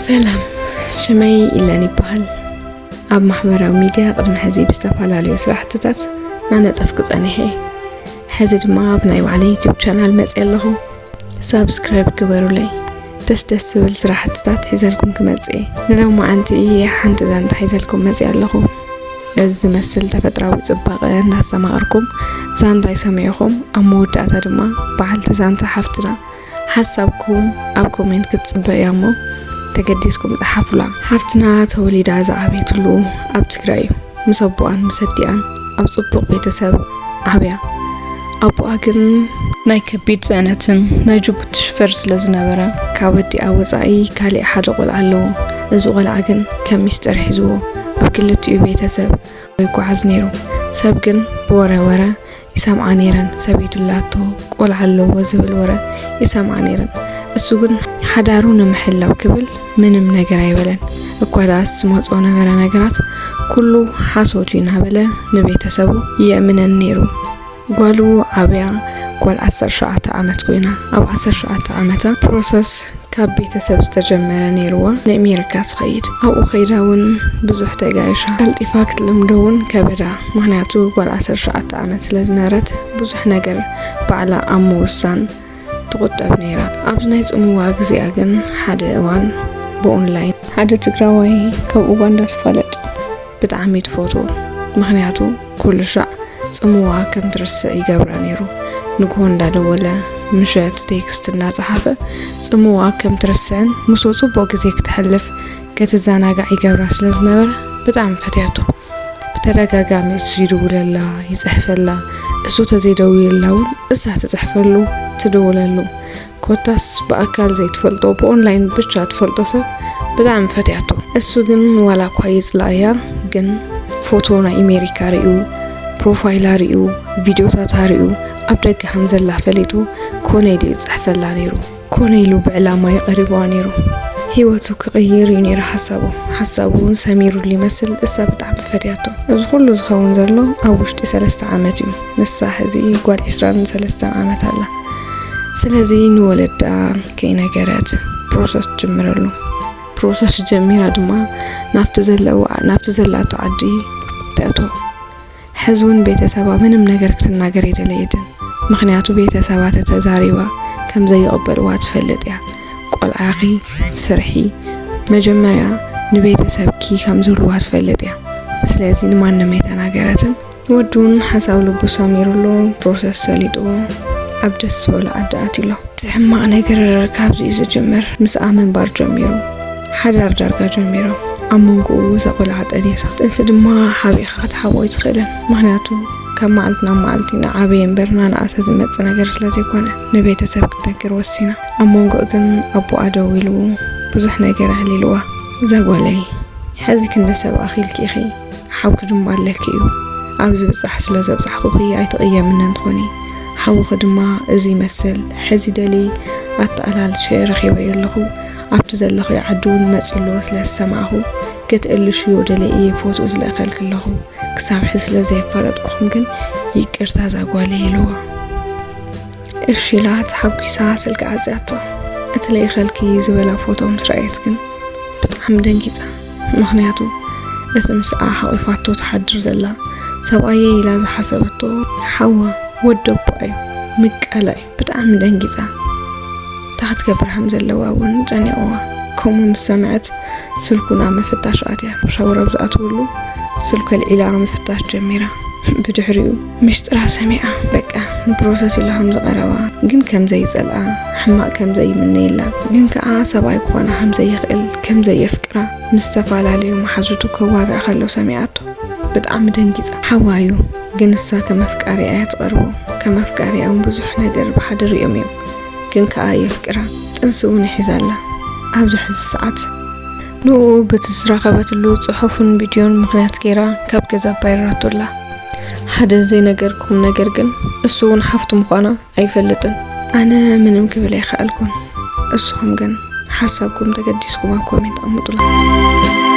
ሰላም፣ ሽመይ ኢለን ይበሃል። ኣብ ማሕበራዊ ሚድያ ቅድሚ ሕዚ ብዝተፈላለዩ ስራሕትታት ናነጠፍኩ ጸኒሐ። ሕዚ ድማ ኣብ ናይ ባዕለይ ዩቲዩብ ቻናል መጽየ ኣለኹ። ሳብስክራይብ ግበሩለይ። ደስ ደስ ዝብል ስራሕትታት ሒዘልኩም ክመጽእ እየ። ንሎማዓንቲ ሓንቲ ዛንታ ሒዘልኩም መጽየ ኣለኹ። እዚ ዝመስል ተፈጥራዊ ጽባቐ እናስተማቐርኩም ዛንታይ ሰሚዕኹም፣ ኣብ መወዳእታ ድማ በዓልቲ ዛንታ ሓፍትና ሓሳብኩም ኣብ ኮሜንት ክትጽበ እያ እሞ ተገዲስኩም ጸሓፉላ። ሓፍትና ተወሊዳ ዝዓበየትሉ ኣብ ትግራይ እዩ። ምስ ኣቦኣን ምስ ኣዲኣን ኣብ ጽቡቕ ቤተሰብ ዓብያ። ኣቦኣ ግን ናይ ከቢድ ጽዕነትን ናይ ጅቡቲ ሽፈር ስለ ዝነበረ ካብ ኣዲኣ ወጻኢ ካሊእ ሓደ ቆልዓ ኣለዎ። እዚ ቆልዓ ግን ከም ሚስጥር ሒዝዎ ኣብ ክልቲኡ ቤተሰብ ይጓዓዝ ነይሩ። ሰብ ግን ብወረ ወረ ይሰምዓ ነይረን። ሰበይቲ ኣላቶ፣ ቆልዓ ኣለዎ ዝብል ወረ ይሰምዓ ነይረን። እሱ ግን ሓዳሩ ንምሕላው ክብል ምንም ነገር ኣይበለን። እኳ ደኣስ ዝመጾ ነበረ ነገራት ኩሉ ሓሶት እዩ እናበለ ንቤተሰቡ የእምነን ነይሩ። ጓሉ ዓብያ ጓል ዓሰርተ ሸውዓተ ዓመት ኮይና፣ ኣብ ዓሰርተ ሸውዓተ ዓመታ ፕሮሰስ ካብ ቤተሰብ ዝተጀመረ ነይርዋ ንኣሜሪካ ትኸይድ። ኣብኡ ከይዳ እውን ብዙሕ ተጋይሻ። ቀልጢፋ ክትልምዶ እውን ከበዳ። ምኽንያቱ ጓል ዓሰርተ ሸውዓተ ዓመት ስለ ዝነበረት ብዙሕ ነገር ባዕላ ኣብ ምውሳን ትቑጠብ ነይራ። ኣብዚ ናይ ጽምዋ ግዜኣ ግን ሓደ እዋን ብኦንላይን ሓደ ትግራዋይ ካብ ኡጋንዳ ዝፋለጥ ብጣዕሚ ትፈትዎ። ምኽንያቱ ኩሉ ሻዕ ጽምዋ ከም ትርስዕ ይገብራ ነይሩ። ንግሆ እንዳደወለ፣ ምሸት ቴክስት እናጸሓፈ ጽምዋ ከም ትርስዕን ምስኡ ጽቡቕ ግዜ ክተሕልፍ፣ ከተዘናጋዕ ይገብራ ስለ ዝነበረ ብጣዕሚ ፈትያቶ። ብተደጋጋሚ እሱ ይድውለላ፣ ይጽሕፈላ። እሱ ተዘይደውየላ እውን እሳ ትጽሕፈሉ፣ ትድውለሉ። ኮታስ ብኣካል ዘይትፈልጦ፣ ብኦንላይን ብቻ ትፈልጦ ሰብ ብጣዕሚ ፈትያቶ። እሱ ግን ዋላ እኳ ይጽላእያ፣ ግን ፎቶ ናይ ኣሜሪካ ርእዩ፣ ፕሮፋይላ ርእዩ፣ ቪድዮታታ ርእዩ፣ ኣብ ደገ ከም ዘላ ፈሊጡ ኮነ ኢሉ ይጽሕፈላ ነይሩ። ኮነ ኢሉ ብዕላማ እዩ ቀሪብዋ ነይሩ። ህይወቱ ክቕይር እዩ ነይሩ ሓሳቡ። ሓሳቡ እውን ሰሚሩሉ ይመስል፣ እሳ ብጣዕሚ ፈትያቶ። እዚ ኩሉ ዝኸውን ዘሎ ኣብ ውሽጢ ሰለስተ ዓመት እዩ። ንሳ ሕዚ ጓል ዒስራን ሰለስተን ዓመት ኣላ። ስለዚ ንወለዳ ከይነገረት ፕሮሰስ ትጅምረሉ። ፕሮሰስ ጀሚራ ድማ ናብቲ ዘለዋ፣ ናብቲ ዘላቶ ዓዲ ተእቶ። ሕዚ እውን ቤተሰባ ምንም ነገር ክትናገር ኣይደለየትን። ምኽንያቱ ቤተሰባ ተተዛሪባ ከም ዘይቕበልዋ ትፈልጥ እያ። ቆልዓኺ፣ ስርሒ፣ መጀመርያ ንቤተሰብኪ ከም ዝብልዋ ትፈልጥ እያ። ስለዚ ንማንም ኣይተናገረትን። ወዲ እውን ሓሳብ ልቡ ሰሚሩሉ ፕሮሰስ ሰሊጥዎ ኣብ ደስ ዝበሎ ዓዲ ኣትዩ ኣሎ። እቲ ሕማቕ ነገር ካብዚ እዩ ዝጅምር። ምስኣ ምንባር ጀሚሩ። ሓዳር ዳርጋ ጀሚሮም። ኣብ መንጎኡ እዛ ቆልዓ ጠኒሳ። ጥንሲ ድማ ሓቢእኻ ክትሓቦ ኣይትኽእልን። ምኽንያቱ ካብ መዓልቲ ናብ መዓልቲ እናዓበየ እምበር እናነኣሰ ዝመጽእ ነገር ስለ ዘይኮነ ንቤተሰብ ክትነግር ወሲና። ኣብ መንጎ ግን ኣቦኣ ደዊሉ ብዙሕ ነገር ኣዕሊልዋ። እዛ ጓለይ፣ ሕዚ ክንደይ ሰብ ኣኺልኪ ኢኺ? ሓውኪ ድማ ኣለኪ እዩ። ኣብዚ ብጻሕ ስለ ዘብጻሕኩኺ ኣይትቕየምንን ትኾኒ። ሓውኺ ድማ እዚ ይመስል፣ ሕዚ ደልየ ኣተኣላልሸ ረኺበዮ ኣለኹ። ኣብቲ ዘለኽዮ ዓዲ እውን መጺኡ ኣለዎ ስለ ዝሰማዕኹ፣ ክትእልሽዮ ደልየ እየ ፎቶ ዝልእኸልኪ ኣለኹ። ክሳብ ሕዚ ስለ ዘየፋለጥኩኹም ግን ይቅርታ እዛ ጓለይ ኢልዋ። እሺ ኢላ ተሓጒሳ ስልኪ ዓጽያቶ። እቲ ልኢኸልኪ ዝበላ ፎቶ ምስ ረኣየት ግን ብጣዕሚ ደንጊጻ። ምኽንያቱ እቲ ምስኣ ሓቒፋቶ ትሓድር ዘላ ሰብኣየይ ኢላ ዝሓሰበቶ ሓዋ ወዲ ኣቦኣ እዩ፣ ምቃላ እዩ። ብጣዕሚ ደንጊጻ። እንታይ ክትገብር ከም ዘለዋ እውን ጨኒቕዋ። ከምኡ ምስ ሰምዐት ስልኩ ናብ ምፍታሽ ኣትያ። ሻወር ኣብ ዝኣትወሉ ስልኩ ኣልዒላ ምፍታሽ ጀሚራ። ብድሕሪኡ ምሽጥራ ሰሚዓ። በቃ ንፕሮሰስ ኢላ ከም ዝቐረባ፣ ግን ከም ዘይጸልኣ፣ ሕማቕ ከም ዘይምነየላ፣ ግን ከኣ ሰብኣይ ክኾና ከም ዘይኽእል፣ ከም ዘየፍቅራ፣ ምስ ዝተፈላለዩ መሓዙቱ ከዋግዕ ከሎ ሰሚዓቶ። ብጣዕሚ ደንጊጻ። ሓዋ እዩ፣ ግን ንሳ ከም ኣፍቃሪኣ እያ ትቐርቦ። ከም ኣፍቃሪኣ እውን ብዙሕ ነገር ብሓደ ሪኦም እዮም። ግን ከኣ የፍቅራ። ጥንሲ እውን ሒዛ ኣላ። ኣብዚ ሕዚ ሰዓት ንኡ በቲ ዝረኸበትሉ ጽሑፍን ቪድዮን ምኽንያት ገይራ ካብ ገዛ ኣባሪራቶ ኣላ። ሓደ ዘይነገርኩም ነገር ግን፣ እሱ እውን ሓፍቱ ምዃና ኣይፈልጥን። ኣነ ምንም ክብል ኣይከኣልኩን። እስኹም ግን ሓሳብኩም ተገዲስኩም ኣብ ኮሜንት ኣቕምጡላ።